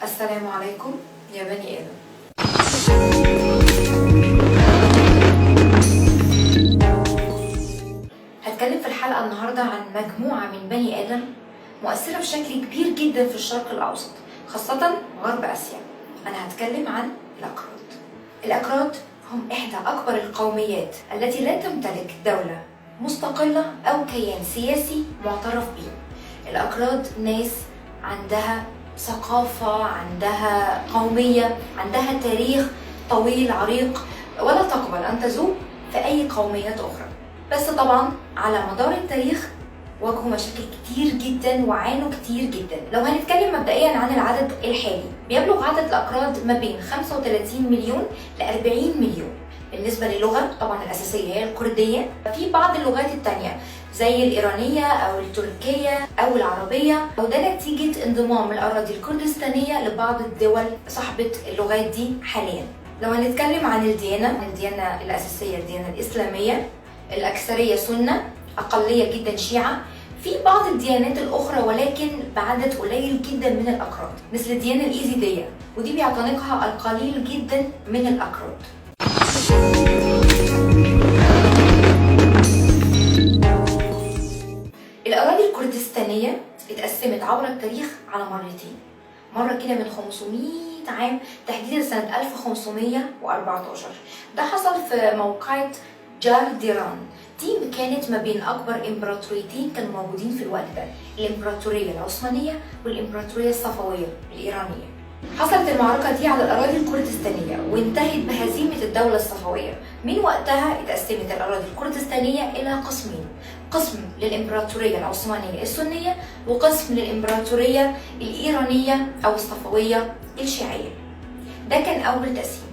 السلام عليكم يا بني آدم. هتكلم في الحلقة النهاردة عن مجموعة من بني آدم مؤثرة بشكل كبير جدا في الشرق الأوسط، خاصة غرب آسيا. أنا هتكلم عن الأكراد. الأكراد هم إحدى أكبر القوميات التي لا تمتلك دولة مستقلة أو كيان سياسي معترف به. الأكراد ناس عندها ثقافة، عندها قومية، عندها تاريخ طويل عريق، ولا تقبل أن تذوب في أي قوميات أخرى. بس طبعا على مدار التاريخ واجهوا مشاكل كتير جدا وعانوا كتير جدا. لو هنتكلم مبدئيا عن العدد الحالي، بيبلغ عدد الأكراد ما بين 35 مليون ل 40 مليون. بالنسبة للغة طبعا الأساسية هي الكردية، في بعض اللغات التانية زي الإيرانية أو التركية أو العربية، وده نتيجة انضمام الأراضي الكردستانية لبعض الدول صاحبة اللغات دي حاليا. لو هنتكلم عن الديانة، الديانة الأساسية الديانة الإسلامية، الأكثرية سنة، أقلية جدا شيعة، في بعض الديانات الأخرى ولكن بعدد قليل جدا من الأكراد، مثل الديانة الإيزيدية ودي بيعتنقها القليل جدا من الأكراد. الأراضي الكردستانية اتقسمت عبر التاريخ على مرتين، مرة كده من 500 عام تحديدا سنة 1514، ده حصل في موقعة جارديران. دي كانت ما بين أكبر إمبراطوريتين كانوا موجودين في الوقت ده، الإمبراطورية العثمانية والإمبراطورية الصفوية الإيرانية. حصلت المعركة دي على الأراضي الكردستانية وانتهت بهزيمة الدولة الصفوية. من وقتها اتقسمت الأراضي الكردستانية إلى قسمين، قسم للإمبراطورية العثمانية السنية وقسم للإمبراطورية الإيرانية أو الصفوية الشيعية. ده كان أول تقسيم.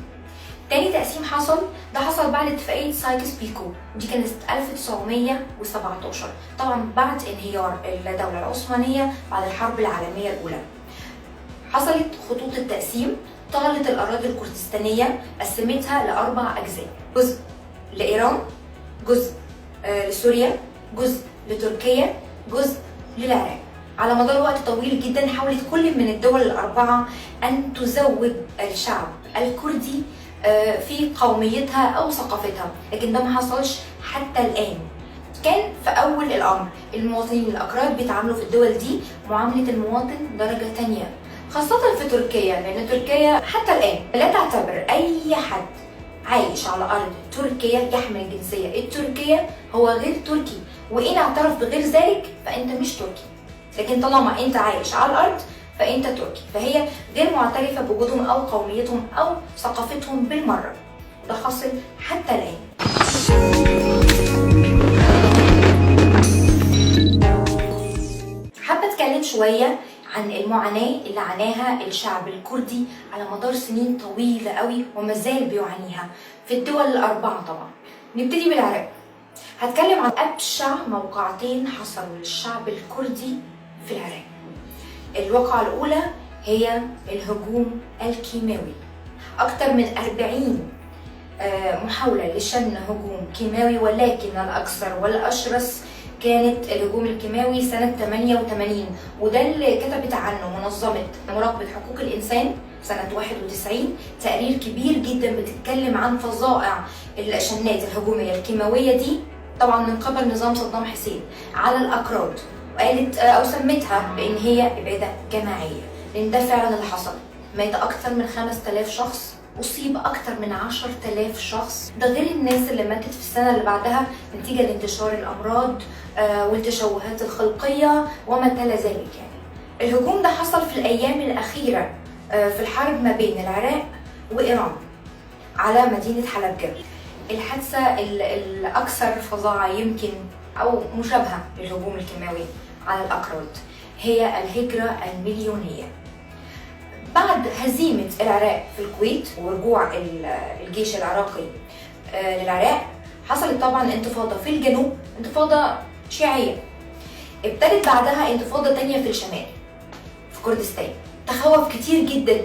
تاني تقسيم حصل، ده حصل بعد اتفاقية سايكس بيكو، ودي كانت 1917، طبعا بعد انهيار الدولة العثمانية بعد الحرب العالمية الأولى. حصلت خطوط التقسيم، طالت الأراضي الكردستانية قسمتها لأربع أجزاء، جزء لإيران، جزء لسوريا، جزء لتركيا، جزء للعراق. على مدار وقت طويل جدا حاولت كل من الدول الأربعة أن تزوج الشعب الكردي في قوميتها أو ثقافتها، لكن ده ما حصلش حتى الآن. كان في أول الأمر المواطنين الأكراد بيتعاملوا في الدول دي معاملة المواطن درجة تانية، خاصة في تركيا، لأن تركيا حتى الآن لا تعتبر أي حد عايش على أرض تركيا يحمل الجنسية التركية هو غير تركي، وإن اعترف بغير ذلك فأنت مش تركي، لكن طالما أنت عايش على الأرض فأنت تركي. فهي غير معترفة بوجودهم أو قوميتهم أو ثقافتهم بالمرة، وده حاصل حتى الآن. حابة أتكلم شوية عن المعاناة اللي عاناها الشعب الكردي على مدار سنين طويلة قوي ومازال بيعانيها في الدول الأربعة. طبعا نبتدي بالعراق. هتكلم عن أبشع موقعتين حصلوا للشعب الكردي في العراق. الواقعة الأولى هي الهجوم الكيماوي. أكثر من 40 محاولة لشن هجوم كيماوي، ولكن الأكثر والأشرس كانت الهجوم الكيماوي سنة 88، وده اللي كتبت عنه منظمة مراقبة حقوق الإنسان سنة 91 تقرير كبير جدا بتتكلم عن فظائع الشنات الهجومية الكيماوية دي، طبعا من قبل نظام صدام حسين على الأكراد، وقالت أو سمتها بأن هي إبادة جماعية، لأن ده فعلا اللي حصل. مات أكثر من 5000 شخص، أصيب أكثر من 10,000 شخص، ده غير الناس اللي ماتت في السنة اللي بعدها نتيجة لانتشار الأمراض والتشوهات الخلقية وما تلا ذلك. يعني الهجوم ده حصل في الأيام الأخيرة في الحرب ما بين العراق وإيران على مدينة حلبجة. الحادثة الأكثر فظاعة يمكن أو مشابهة للهجوم الكيماوي على الأكراد هي الهجرة المليونية. بعد هزيمة العراق في الكويت ورجوع الجيش العراقي للعراق، حصلت طبعا انتفاضة في الجنوب، انتفاضة شيعية. ابتدت بعدها انتفاضة تانية في الشمال في كردستان. تخوف كتير جدا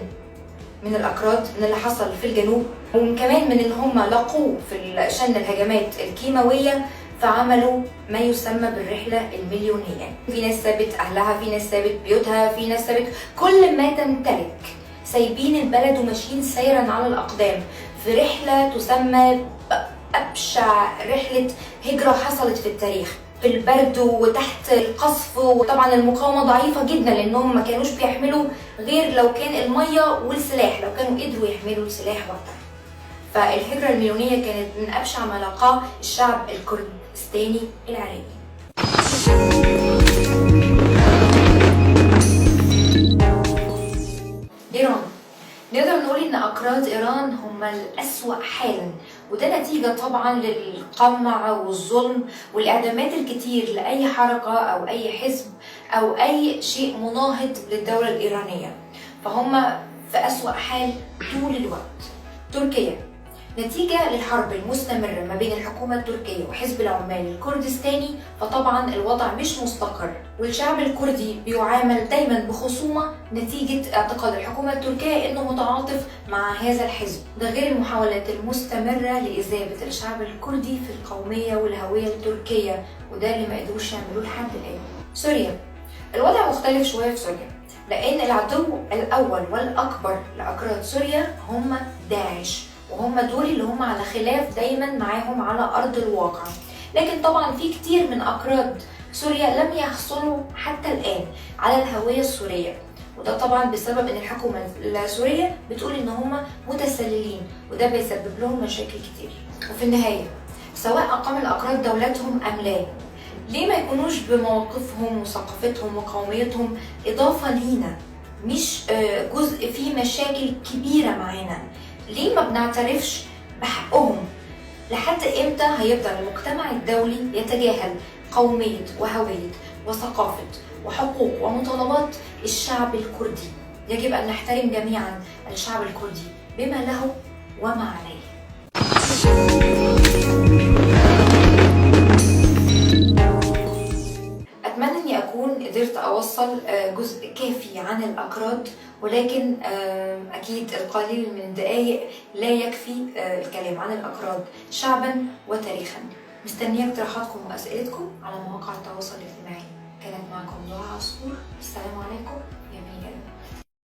من الأكراد من اللي حصل في الجنوب، وكمان من اللي هم لقوه في شن الهجمات الكيماوية، فعملوا ما يسمى بالرحلة المليونية. في ناس سابت أهلها، في ناس سابت بيوتها، في ناس سابت كل ما تمتلك. سايبين البلد وماشيين سيرا على الأقدام في رحلة تسمى بأبشع رحلة هجرة حصلت في التاريخ، في البرد وتحت القصف. وطبعا المقاومة ضعيفة جدا لأنهم ما كانوش بيحملوا غير لو كان المية والسلاح، لو كانوا قدروا يحملوا السلاح وقتها. فالهجرة المليونية كانت من أبشع ما لاقاه الشعب الكردستاني العراقي. إيران، نقدر نقول إن أكراد إيران هم الأسوأ حالا، وده نتيجة طبعا للقمع والظلم والإعدامات الكتير لأي حركة أو أي حزب أو أي شيء مناهض للدولة الإيرانية، فهم في أسوأ حال طول الوقت. تركيا، نتيجة للحرب المستمرة ما بين الحكومة التركية وحزب العمال الكردستاني، فطبعا الوضع مش مستقر، والشعب الكردي بيعامل دايما بخصومة نتيجة اعتقاد الحكومة التركية انه متعاطف مع هذا الحزب، ده غير المحاولات المستمرة لإذابة الشعب الكردي في القومية والهوية التركية، وده اللي ما قدروش يعملوه لحد الآن. سوريا، الوضع مختلف شوية في سوريا، لأن العدو الأول والأكبر لأكراد سوريا هم داعش، وهم دول اللي هم على خلاف دايما معاهم على أرض الواقع. لكن طبعا في كتير من أكراد سوريا لم يحصلوا حتى الآن على الهوية السورية، وده طبعا بسبب ان الحكومة السورية بتقول ان هم متسللين، وده بيسبب لهم مشاكل كتير. وفي النهاية سواء أقام الأكراد دولتهم أم لا، ليه ما يكونوش بمواقفهم وثقافتهم وقوميتهم إضافة لينا، مش جزء فيه مشاكل كبيرة معانا؟ ليه ما بنعترفش بحقهم؟ لحد امتى هيفضل المجتمع الدولي يتجاهل قومية وهوية وثقافة وحقوق ومطالبات الشعب الكردي؟ يجب أن نحترم جميعا الشعب الكردي بما له وما عليه. أتمنى أني أكون قدرت أوصل جزء كافي عن الأكراد، ولكن أكيد القليل من الدقائق لا يكفي الكلام عن الأكراد شعبا وتاريخا. مستنية اقتراحاتكم وأسئلتكم على مواقع التواصل الاجتماعي. كانت معكم دعاء عصفور، السلام عليكم يا بني آدم.